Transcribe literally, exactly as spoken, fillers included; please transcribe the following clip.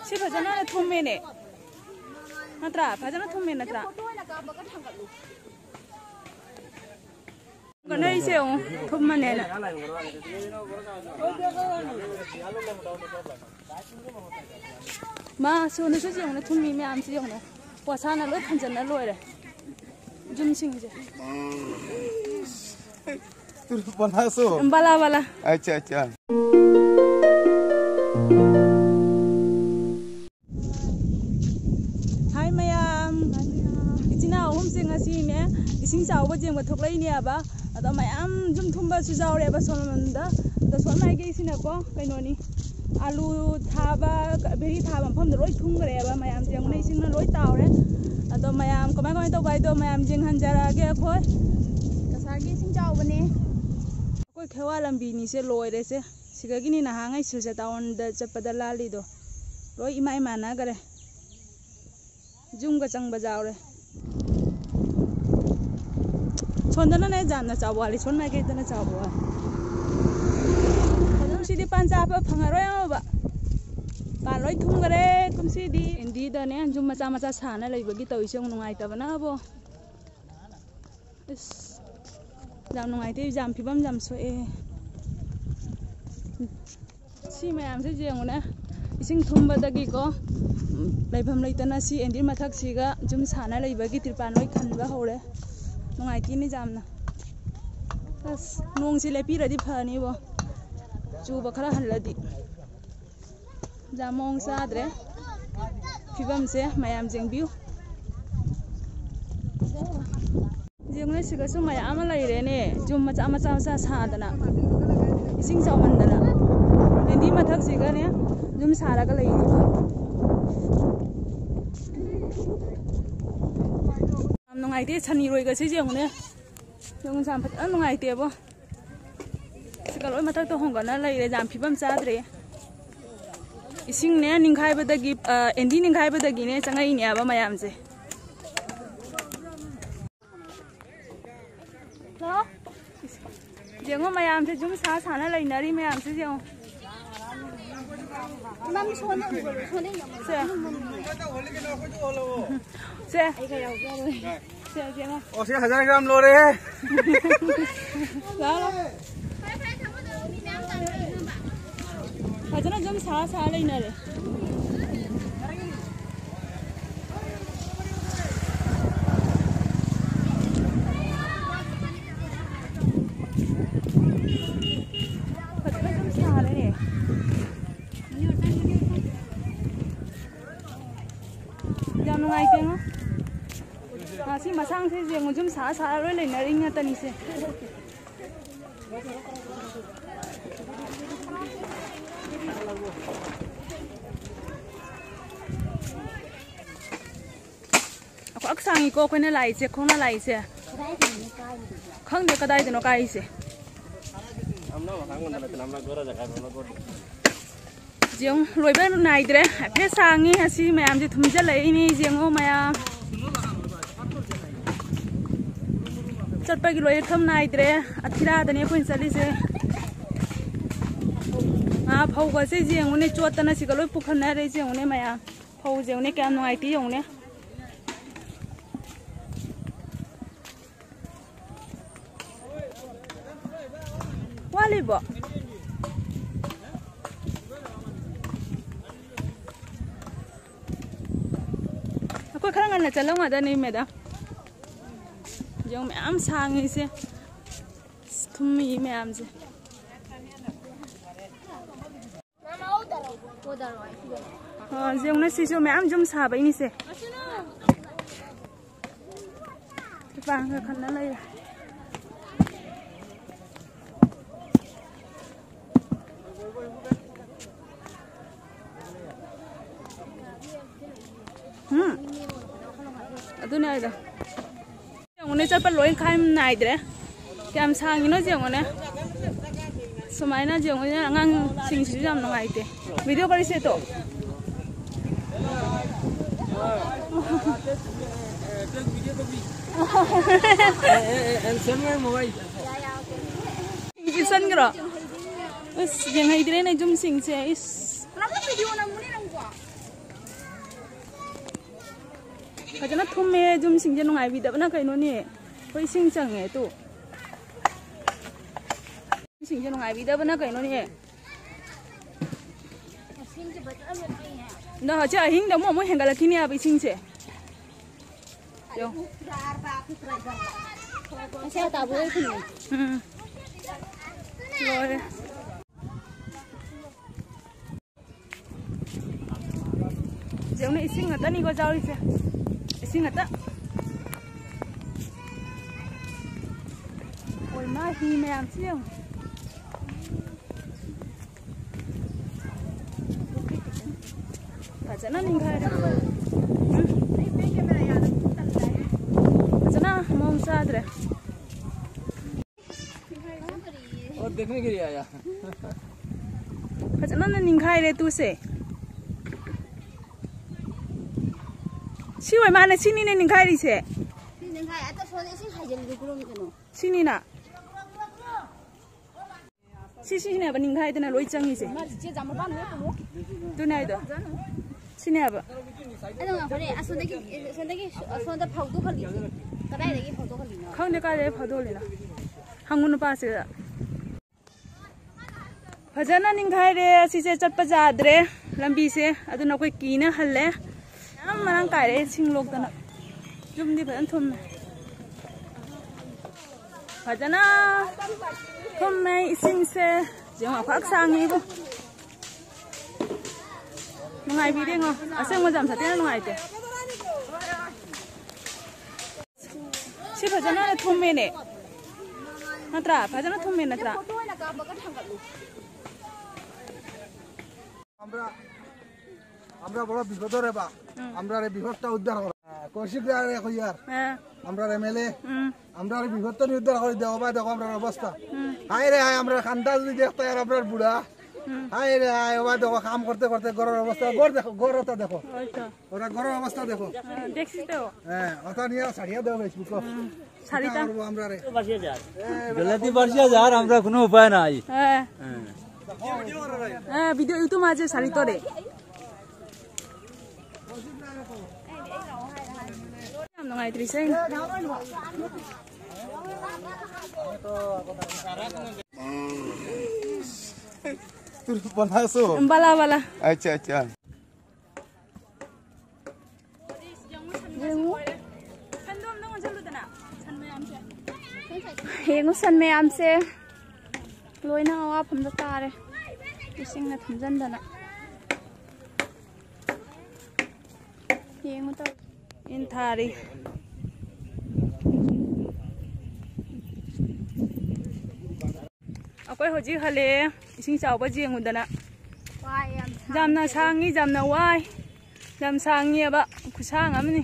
ꯁꯤ ꯐꯖꯅ ꯊꯨꯝꯃꯦꯅꯦ, ꯅꯠꯇ꯭ꯔꯥ? ꯐꯖꯅ ꯊꯨꯝꯃꯦ, ꯅꯠꯇ꯭ꯔꯥ? ꯀꯩꯅꯣ, ꯑꯩꯁꯦ ꯑꯃꯨꯛ ꯊꯨꯝꯃꯅꯦꯅ꯫ ꯃꯥ ꯁꯣꯝꯗꯁꯨ ꯌꯦꯡꯉꯨꯅꯦ, ꯊꯨꯝꯃꯤ ꯃꯌꯥꯝꯁꯤ ꯌꯦꯡꯉꯨꯅꯦ꯫ ꯄꯣꯁꯥꯅ ꯂꯣꯏ ꯐꯟꯖꯟꯅ ꯂꯣꯏꯔꯦ ꯌꯨꯝꯁꯤꯡꯁꯦ꯫ तुरंत बना सो। ꯕꯂꯥ ꯕꯂꯥ꯫ अच्छा, अच्छा। ꯍꯥꯏ ꯃꯌꯥꯝ, ꯏꯆꯤꯟ ꯏꯅꯥꯎ ꯑꯍꯨꯝꯁꯦ ꯉꯁꯤꯅꯦ ꯏꯁꯤꯡ ꯆꯥꯎꯕ ꯌꯦꯡꯕ ꯊꯣꯛꯂꯛꯏꯅꯦꯕ꯫ ꯑꯗꯣ ꯃꯌꯥꯝ ꯌꯨꯝ ꯊꯨꯝꯕꯁꯨ ꯌꯥꯎꯔꯦꯕ ꯁꯣꯝꯗ꯫ ꯑꯗꯣ ꯁꯣꯝ ꯃꯥꯏꯀꯩꯁꯤꯅꯀꯣ ꯀꯩꯅꯣꯅꯤ, ꯑꯥꯂꯨ ꯊꯥꯕ, ꯕꯦꯔꯤ ꯊꯥꯕ ꯃꯐꯝꯗꯣ ꯂꯣꯏ ꯊꯨꯝꯈ꯭ꯔꯦꯕ꯫ ꯃꯌꯥꯝꯁꯦ ꯌꯦꯡꯉꯨꯅꯦ, ꯏꯁꯤꯡꯅ ꯂꯣꯏ ꯇꯥꯎꯔꯦ꯫ ꯑꯗꯣ ꯃꯌꯥꯝ ꯀꯃꯥꯏ ꯀꯃꯥꯏꯅ ꯇꯧꯕ ꯍꯥꯏꯗꯣ ꯃꯌꯥꯝ ꯌꯦꯡꯍꯟꯖꯔꯛꯑꯒꯦ ꯑꯩꯈꯣꯏ꯫ ꯉꯁꯥꯏꯒꯤ ꯏꯁꯤꯡ ꯆꯥꯎꯕꯅꯦ꯫ ꯑꯩꯈꯣꯏ ꯈꯦꯋꯥ ꯂꯝꯕꯤꯅꯤꯁꯦ ꯂꯣꯏꯔꯦꯁꯦ꯫ ꯁꯤꯗꯒꯤꯅꯤ ꯅꯍꯥꯟꯉꯩ ꯁꯤꯜꯆꯔ ꯇꯥꯎꯟꯗ ꯆꯠꯄꯗ ꯂꯥꯜꯂꯤꯗꯣ꯫ ꯂꯣꯏ ꯏꯃꯥꯏ ꯃꯥꯟꯅꯈꯔꯦ꯫ ꯌꯨꯝꯒ ꯆꯪꯕ ꯌꯥꯎꯔꯦ꯫ ꯁꯣꯝꯗꯅꯅꯦ ꯌꯥꯝꯅ ꯆꯥꯎꯕ ꯋꯥꯠꯂꯤ, ꯁꯣꯝ ꯃꯥꯏꯀꯩꯗꯅ ꯆꯥꯎꯕ ꯋꯥꯠꯂꯤ꯫ ꯀꯨꯝꯁꯤꯗꯤ ꯄꯥꯟ ꯆꯥꯕ ꯐꯪꯉꯔꯣꯏ ꯑꯃꯕ꯫ ꯄꯥꯟ ꯂꯣꯏ ꯊꯨꯝꯈꯔꯦ ꯀꯨꯝꯁꯤꯗꯤ꯫ ꯑꯦꯟꯗꯤꯗꯅꯦ ꯌꯨꯝ ꯃꯆꯥ ꯃꯆꯥ ꯁꯥꯅ ꯂꯩꯕꯒꯤ ꯇꯧꯔꯤꯁꯦ ꯌꯥꯝ ꯅꯨꯡꯉꯥꯏꯇꯕꯅꯕꯣ꯫ ꯏꯁ, ꯌꯥꯝ ꯅꯨꯡꯉꯥꯏꯇꯦ, ꯌꯥꯝ ꯐꯤꯕꯝ ꯌꯥꯝ ꯁꯣꯛꯑꯦ꯫ ꯁꯤ ꯃꯌꯥꯝꯁꯦ ꯌꯦꯡꯉꯨꯅꯦ, ꯏꯁꯤꯡ ꯊꯨꯝꯕꯗꯒꯤꯀꯣ, ꯎꯝ, ꯂꯩꯐꯝ ꯂꯩꯇꯅ ꯁꯤ ꯑꯦꯟꯗꯤ ꯃꯊꯛꯁꯤꯒ ꯌꯨꯝ ꯁꯥꯅ ꯂꯩꯕꯒꯤ ꯇ꯭ꯔꯤꯄꯥꯟ ꯂꯣꯏ ꯈꯟꯕ ꯍꯧꯔꯦ꯫ ꯅꯨꯡꯉꯥꯏꯇꯦꯅꯦ ꯌꯥꯝꯅ꯫ ꯑꯁ, ꯅꯣꯡꯁꯤ ꯂꯦꯞꯄꯤꯔꯗꯤ ꯐꯅꯤꯕꯣ, ꯆꯨꯕ ꯈꯔ ꯍꯜꯂꯗꯤ꯫ ꯌꯥꯝ ꯃꯑꯣꯡ ꯆꯥꯗ꯭ꯔꯦ ꯐꯤꯕꯝꯁꯦ, ꯃꯌꯥꯝ ꯌꯦꯡꯕꯤꯌꯨ꯫ ꯌꯦꯡꯉꯨꯅꯦ, ꯁꯤꯒꯁꯨ ꯃꯌꯥꯝ ꯑꯃ ꯂꯩꯔꯦꯅꯦ, ꯌꯨꯝ ꯃꯆꯥ ꯃꯆꯥ ꯃꯆꯥ ꯁꯥꯗꯅ, ꯏꯁꯤꯡ ꯆꯥꯎꯃꯟꯗꯅ꯫ ꯑꯦꯟꯗꯤ ꯃꯊꯛꯁꯤꯒꯅꯦ ꯌꯨꯝ ꯁꯥꯔꯒ ꯂꯩꯔꯤ꯫ ꯌꯥꯝ ꯅꯨꯡꯉꯥꯏꯇꯦ, ꯁꯟ ꯏꯔꯣꯏꯒꯁꯤ ꯌꯦꯡꯉꯨꯅꯦ꯫ ꯌꯦꯡꯉꯨ, ꯌꯥꯝ ꯐꯖꯅ ꯅꯨꯡꯉꯥꯏꯇꯦꯕꯣ꯫ ꯁꯤꯒ ꯂꯣꯏ ꯃꯊꯛꯇ ꯍꯣꯡꯒꯠꯅ ꯂꯩꯔꯦ, ꯌꯥꯝ ꯐꯤꯕꯝ ꯆꯥꯗ꯭ꯔꯦ꯫ ꯏꯁꯤꯡꯅꯦ ꯅꯤꯡꯈꯥꯏꯕꯗꯒꯤ, ꯑ, ꯑꯦꯟꯗꯤ ꯅꯤꯡꯈꯥꯏꯕꯗꯒꯤꯅꯦ ꯆꯪꯉꯛꯏꯅꯦꯕ ꯃꯌꯥꯝꯁꯦ꯫ ꯍꯜꯂꯣ? ꯌꯦꯡꯉꯣ ꯃꯌꯥꯝꯁꯦ, ꯌꯨꯝ ꯁꯥ ꯁꯥꯅ ꯂꯩꯅꯔꯤ ꯃꯌꯥꯝꯁꯦ ꯌꯦꯡꯉꯣ꯫ ꯅꯪ ꯁꯣꯟꯅ ꯎꯕꯗꯣ, ꯁꯣꯟꯅ ꯌꯦꯡꯉꯣ꯫ ꯁꯦ꯫ ꯁꯦ꯫ ꯑꯩꯒ ꯌꯥꯎꯖꯔꯣꯏ꯫ ꯁꯦ, ꯌꯦꯡꯉꯣ꯫ ꯑꯣ, ꯁꯤ ꯍꯖꯥꯔ ꯒ꯭ꯔꯥꯝ ꯂꯣꯏꯔꯦ꯫ ꯂꯥꯛꯑꯣ, ꯂꯥꯛꯑꯣ꯫ ꯐꯖꯅ ꯑꯗꯨꯝ ꯁꯥ ꯁꯥ ꯂꯩꯅꯔꯦ꯫ ꯐꯖꯅ ꯑꯗꯨꯝ ꯁꯥꯔꯦ꯫ ꯌꯥꯝ ꯅꯨꯡꯉꯥꯏꯇꯦꯉꯣ꯫ ꯑꯥ, ꯁꯤ ꯃꯁꯥꯡꯁꯦ ꯌꯦꯡꯉꯨ, ꯌꯨꯝ ꯁꯥ ꯁꯥ ꯂꯣꯏ ꯂꯩꯅꯔꯤ ꯉꯥꯛꯇꯅꯤꯁꯦ꯫ ꯑꯩꯈꯣꯏ ꯁꯥꯡꯉꯤꯀꯣ ꯑꯩꯈꯣꯏꯅ ꯂꯥꯛꯏꯁꯦ, ꯈꯣꯡꯅ ꯂꯥꯛꯏꯁꯦ꯫ ꯈꯪꯗꯦ ꯀꯗꯥꯏꯗꯅꯣ ꯀꯥꯏꯁꯦ꯫ ꯌꯦꯡꯉꯨ, ꯂꯣꯏꯕ ꯅꯥꯏꯗ꯭ꯔꯦ꯫ ꯍꯥꯏꯐꯦꯠ ꯁꯥꯡꯉꯤ꯫ ꯑꯁꯤ ꯃꯌꯥꯝꯁꯦ ꯊꯨꯝꯖꯤꯜꯂꯛꯏꯅꯤ꯫ ꯌꯦꯡꯉꯣ ꯃꯌꯥꯝ꯫ ꯆꯠꯄꯒꯤ ꯂꯣꯏꯐꯝ ꯅꯥꯏꯗ꯭ꯔꯦ꯫ ꯑꯊꯤꯔꯥꯗꯅꯦ ꯑꯩꯈꯣꯏꯅ ꯆꯠꯂꯤꯁꯦ꯫ ꯑꯥ, ꯐꯧꯒꯁꯦ ꯌꯦꯡꯉꯨꯅꯦ, ꯆꯣꯠꯇꯅ ꯁꯤꯒ ꯂꯣꯏ ꯄꯨꯈꯠꯅꯔꯦ꯫ ꯌꯦꯡꯉꯨꯅꯦ ꯃꯌꯥꯝ꯫ ꯐꯧꯁꯦ ꯌꯦꯡꯉꯨꯅꯦ, ꯀꯌꯥꯝ ꯅꯨꯡꯉꯥꯏꯇꯦ ꯌꯦꯡꯉꯨꯅꯦ꯫ ꯋꯥꯠꯂꯤꯕꯣ? ꯑꯩꯈꯣꯏ ꯈꯔ ꯉꯟꯅ ꯆꯠꯂꯝꯒꯗꯅꯤ, ꯃꯦꯗꯥꯝ꯫ ꯌꯦꯡꯉꯨ, ꯃꯌꯥꯝ ꯁꯥꯡꯉꯤꯁꯦ꯫ ꯑꯁ, ꯊꯨꯝꯃꯤ ꯃꯌꯥꯝꯁꯦ꯫ ꯑ, ꯌꯦꯡꯉꯨꯅꯦ, ꯁꯤꯁꯨ ꯃꯌꯥꯝ ꯌꯨꯝ ꯁꯥꯕꯩꯅꯤꯁꯦ꯫ ꯇ꯭ꯔꯤꯄꯥꯟꯒ ꯈꯟꯅ ꯂꯩꯔꯦ꯫ ꯎꯝ꯫ ꯑꯗꯨꯅꯦ ꯍꯥꯏꯗꯣ꯫ ꯌꯦꯡꯉꯨꯅꯦ, ꯆꯠꯄ ꯂꯣꯏ ꯈꯥꯏ ꯅꯥꯏꯗ꯭ꯔꯦ꯫ ꯀꯌꯥꯝ ꯁꯥꯡꯉꯤꯅꯣ ꯌꯦꯡꯉꯨꯅꯦ꯫ ꯁꯨꯃꯥꯏꯅ ꯌꯦꯡꯉꯨꯅꯦ, ꯑꯉꯥꯡꯁꯤꯡꯁꯤꯁꯨ ꯌꯥꯝ ꯅꯨꯡꯉꯥꯏꯇꯦ꯫ ꯚꯤꯗꯤꯑꯣ ꯀꯔꯤ ꯁꯦꯠꯇꯣ? ꯏꯁꯟꯈ꯭ꯔꯣ? ꯑꯁ, ꯌꯦꯡꯍꯩꯗ꯭ꯔꯦꯅꯦ ꯌꯨꯝꯁꯤꯡꯁꯦ꯫ ꯏꯁ꯫ ꯐꯖꯅ ꯊꯨꯝꯃꯦ ꯌꯨꯝꯁꯤꯡꯁꯦ, ꯅꯨꯡꯉꯥꯏꯕꯤꯗꯕꯅ ꯀꯩꯅꯣꯅꯦ꯫ ꯑꯩꯈꯣꯏ ꯏꯁꯤꯡ ꯆꯪꯉꯦ ꯇꯨ꯫ ꯏꯁꯤꯡꯁꯦ ꯅꯨꯡꯉꯥꯏꯕꯤꯗꯕꯅ ꯀꯩꯅꯣꯅꯦ꯫ ꯅ ꯍꯧꯖꯤꯛ ꯑꯍꯤꯡꯗ ꯑꯃꯨꯛ ꯑꯃꯨꯛ ꯍꯦꯟꯒꯠꯂꯛꯈꯤꯅꯦ ꯍꯥꯏꯕ ꯏꯁꯤꯡꯁꯦ꯫ ꯌꯦꯡꯉꯣ꯫ ꯎꯝ꯫ ꯂꯣꯏꯔꯦ꯫ ꯌꯦꯡꯉꯨꯅꯦ, ꯏꯁꯤꯡ ꯉꯥꯛꯇꯅꯤꯀꯣ ꯆꯥꯎꯔꯤꯁꯦ꯫ ꯏꯁꯤꯡ ꯉꯥꯛꯇ꯫ ꯍꯣꯏ, ꯃꯥ ꯍꯤ ꯃꯌꯥꯝꯁꯤ ꯌꯦꯡꯉꯨ꯫ ꯐꯖꯅ ꯅꯤꯡꯈꯥꯏꯔꯦ꯫ ꯎꯝ꯫ ꯐꯖꯅ ꯃꯑꯣꯡ ꯆꯥꯗ꯭ꯔꯦ꯫ और देखने के लिए आया। ꯐꯖꯅ ꯅꯤꯡꯈꯥꯏꯔꯦ ꯇꯨꯁꯦ꯫ ꯁꯤ ꯑꯣꯏ ꯃꯥꯅ ꯁꯤꯅꯤꯅꯦ ꯅꯤꯡꯈꯥꯏꯔꯤꯁꯦ꯫ ꯁꯤ ꯅꯤꯡꯈꯥꯏ, ꯑꯇ ꯁꯣꯗ ꯏꯁꯤꯡ ꯍꯥꯏꯖꯤꯜꯂꯤꯗꯨ ꯀꯔꯝ ꯀꯩꯅꯣ? ꯁꯤꯅꯤꯅ꯫ ꯁꯤ, ꯁꯤꯅꯦꯕ ꯅꯤꯡꯈꯥꯏꯗꯅ ꯂꯣꯏ ꯆꯪꯉꯤꯁꯦ꯫ ꯃꯥ ꯆꯦ ꯆꯥꯝꯃ ꯄꯥꯝꯃꯦ, ꯀꯩꯅꯣ? ꯑꯗꯨꯅꯦ ꯍꯥꯏꯗꯣ꯫ ꯁꯤꯅꯦꯕ꯫ ꯑꯗꯣ ꯉꯥꯏꯈꯣꯅꯦ, ꯑꯁꯣꯝꯗꯒꯤ, ꯑꯁꯣꯝꯗꯒꯤ, ꯑꯁꯣꯝꯗ ꯐꯧꯗꯣꯛꯍꯜꯂꯤꯁꯦ꯫ ꯀꯗꯥꯏꯗꯒꯤ ꯐꯧꯗꯣꯛꯍꯜꯂꯤꯅꯣ? ꯈꯪꯗꯦ ꯀꯥꯏꯗꯒꯤ ꯐꯧꯗꯣꯛꯍꯜꯂꯤꯅꯣ꯫ ꯍꯪꯉꯨ ꯅꯨꯄꯥꯁꯤꯗ꯫ ꯐꯖꯅ ꯅꯤꯡꯈꯥꯏꯔꯦ꯫ ꯑꯁꯤꯁꯦ ꯆꯠꯄ ꯌꯥꯗ꯭ꯔꯦ ꯂꯝꯕꯤꯁꯦ꯫ ꯑꯗꯨꯅ ꯑꯩꯈꯣꯏ ꯀꯤꯅ ꯍꯜꯂꯦ꯫ ꯌꯥꯝ ꯃꯔꯥꯡ ꯀꯥꯏꯔꯦ ꯏꯁꯤꯡ ꯂꯣꯛꯇꯅ꯫ ꯌꯨꯝꯗꯤ ꯐꯖꯅ ꯊꯨꯝꯃꯦ꯫ ꯐꯖꯅ ꯊꯨꯝꯃꯦ ꯏꯁꯤꯡꯁꯦ꯫ ꯌꯦꯡꯉꯣ, ꯈ꯭ꯋꯥꯛ ꯁꯥꯡꯉꯦ ꯏꯕꯨ꯫ ꯅꯨꯡꯉꯥꯏꯕꯤꯗꯦꯉꯣ꯫ ꯑꯁꯦꯡꯕ ꯌꯥꯝ ꯁꯥꯊꯤꯅ ꯅꯨꯡꯉꯥꯏꯇꯦ꯫ ꯁꯤ ꯐꯖꯅ ꯊꯨꯝꯃꯦꯅꯦ꯫ ꯅꯠꯇ꯭ꯔꯥ? ꯐꯖꯅ ꯊꯨꯝꯃꯦ ꯅꯠꯇ꯭ꯔꯥ? আমরা, আমরা বড় বিপদে রে বা। হুম। আমরা রে বিপদটা উদ্ধার করো। হ্যাঁ, কৌশিক দা রে কইয়ার। হ্যাঁ। আমরা রে এমএলএ। হুম। আমরা রে বিপদটা উদ্ধার করে দেও বা, দেখো আমরার অবস্থা। হুম। হায় রে হায়, আমরার খান্দা যদি দেখতে আর আমরার বুড়া। হুম। হায় রে হায়, ওবা দেখো কাম করতে করতে ঘরর অবস্থা, ঘর দেখো, ঘরটা দেখো। ওই তো। ওরা ঘরর অবস্থা দেখো। হ্যাঁ, দেখছি তো। হ্যাঁ, ওটা নিয়ে ছাড়িয়ে দেও Facebook-ও। হুম। ছাড়িতাম। করবো আমরা রে। বাসিয়া যার। এ, বেলাতি বাসিয়া যার, আমরা কোনো উপায় নাই। হ্যাঁ। হ্যাঁ। ꯑ, video YouTube ꯃꯥꯁꯦ ꯁꯥꯔꯤ ꯇꯧꯔꯦ꯫ ꯌꯥꯝ ꯅꯨꯡꯉꯥꯏꯇ꯭ꯔꯤꯁꯦ꯫ तुरंत बनासो। ꯕꯂꯥ, ꯕꯂꯥ꯫ अच्छा, अच्छा। ꯌꯦꯡꯉꯨ꯫ ꯌꯦꯡꯉꯨ ꯁꯟ ꯃꯌꯥꯝꯁꯦ꯫ ꯂꯣꯏꯅ ꯑꯋꯥꯐꯝꯗ ꯇꯥꯔꯦ꯫ ꯏꯁꯤꯡꯅ ꯊꯨꯝꯖꯟꯗꯅ꯫ ꯌꯦꯡꯉꯨ ꯇꯧ꯫ ꯏꯟ ꯊꯥꯔꯤ꯫ ꯑꯩꯈꯣꯏ ꯍꯧꯖꯤꯛ ꯍꯜꯂꯛꯑꯦ꯫ ꯏꯁꯤꯡ ꯆꯥꯎꯕ ꯌꯦꯡꯉꯨꯗꯅ꯫ ꯋꯥꯏ ꯌꯥꯝ ꯁꯥꯡꯉꯤ꯫ ꯌꯥꯝꯅ ꯁꯥꯡꯉꯤ, ꯌꯥꯝꯅ ꯋꯥꯏ꯫ ꯌꯥꯝ ꯁꯥꯡꯉꯤꯑꯕ꯫ ꯈꯨꯁꯥꯡ ꯑꯃꯅꯤ꯫